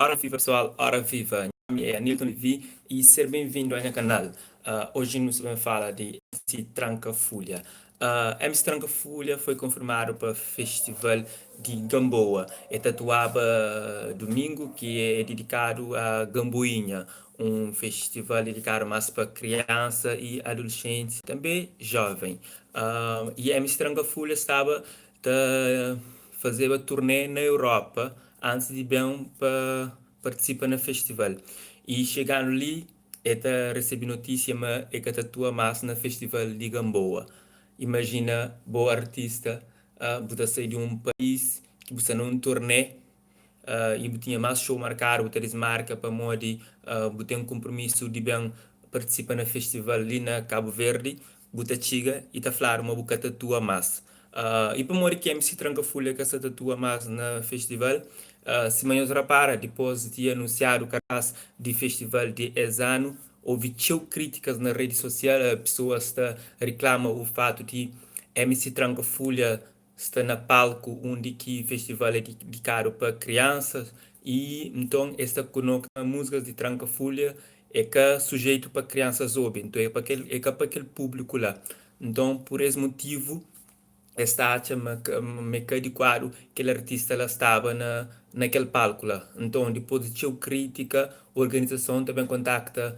Ora viva pessoal, ora viva! Nha nome é Anilton Levi e ser bem-vindo a nha canal. Hoje nu sta ben fala di MC Tranka Fulha. MC Tranka Fulha foi konfirmadu pa festival di Gamboa. E ta atuaba dumingu ki é didikadu a Gamboinha, un festival didikadu más pa kriansa i adolescenti, tanbê jovem. I MC Tranka Fulha staba ta fazeba turné na Europa antis di ben pa partisipa na festival. I xegandu li e ta resebe notisia ma e ka ta atua mas na festival di Gamboa. Imajina bo artista bu ta sai di un país ki bu sta na un turné i bu tinha mas show markadu bu ta dismarka pamodi bu ten kunpromisu di ben partisipa na festival li na Kabu Verdi bu ta txiga i ta fladu ma bu ka ta atua mas. I pamodi ki MC Tranka Fulha ka sa ta atua mas na festival? Sima nhos rapara, dipos di anunsiadu kartaz di festival di es anu, ovi txeu kritikas na redi sosial, pesoas ta riklama u fatu di MC Tranka Fulha sta na palku undi ki festival é didikadu pa kriansas i nton es ta konokta muzikas di Tranka Fulha é ka sujeitu pa kriansas obi, nton é pa kel é ka pa kel públiku la. Nton pur es mutivu es ta atxa ma ka ma é ka adikuadu kel artista la staba na na kel palku la. Nton dipôs di txeu krítika organizason ta ben kontakta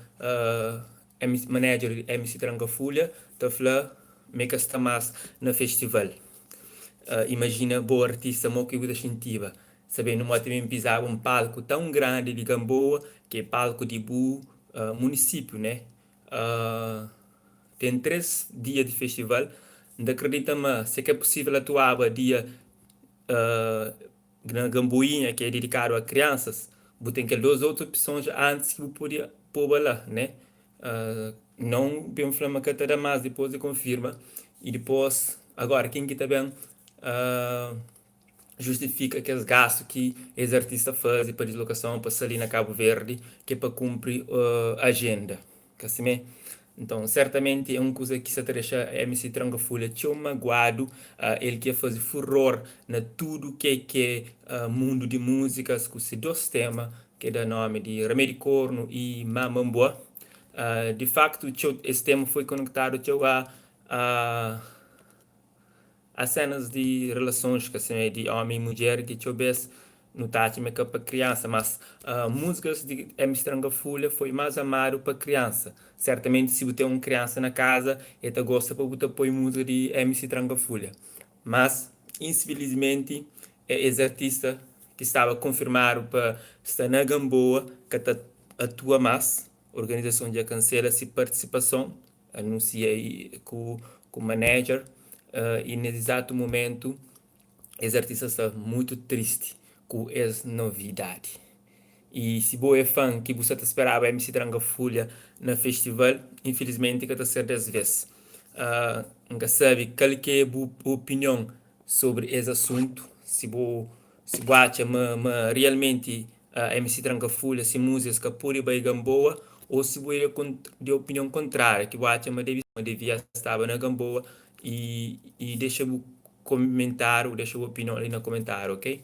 MC manager di MC Tranka Fulha ta fla ma e ka sta mas na festival. Imajina bo artista mo ki bu ta xintiba sabendu mo ta ben pizaba un palku tão grandi di Gamboa ki é palku di bu munisipiu né. Ten 3 dia di festival, N ta kridita ma si ka pusivel atuaba dia Na Gamboinha ki é didikadu a kriansas, bu ten kel dos otu opsons antis ki bu pode poba la, né? Não ben fla ma ka ta da más dipôs di konfirma i dipôs agora ken ki ta ben justifika kes gastu ki es artista faze pa dislokason pa sta li na Kabu Verdi ki é pa kunpri ajenda. Ka simé? Nton, sertamenti é un kuza ki sa ta dexa MC Tranka Fulha txeu maguadu, el ki a faze furor na tudu ke ke mundu di múzikas ku se dos tema ke da nomi di Ramedi Kornu i Mama Nbua. Di faktu, txeu es tema foi konektadu txeu a A senas di relasons ka sima di omi i mudjer ki txeu bes nu ta atxa ma é ka pa kriansa, mas muzikas di MC Tranka Fulha foi mas amadu pa kriansa. Sertamenti si bu ten un kriansa na kaza el ta gosta pa bu ta poi muzika di MC Tranka Fulha. Mas infilismenti es artista ki staba konfirmadu pa sta na Gamboa ka ta atua mas, organizason dja kansela si partisipason. Anunsia ku ku manager i nes izatu mumentu es artista sta mutu tristi ku es novidadi. I si bo é fan ki bu sa ta speraba MC Tranka Fulha na festival, infilismenti ka ta ser des vez. N ka sabi kal ki é bu opinion sobri es asuntu, si bu si bu atxa ma ma realmenti MC Tranka Fulha si múzikas ka pode bai Gamboa ou si bu é di opinion kontrária ki bu atxa ma debi ma devia staba na Gamboa i i dexa bu komentáriu dexa bu opinion li na komentáriu ok.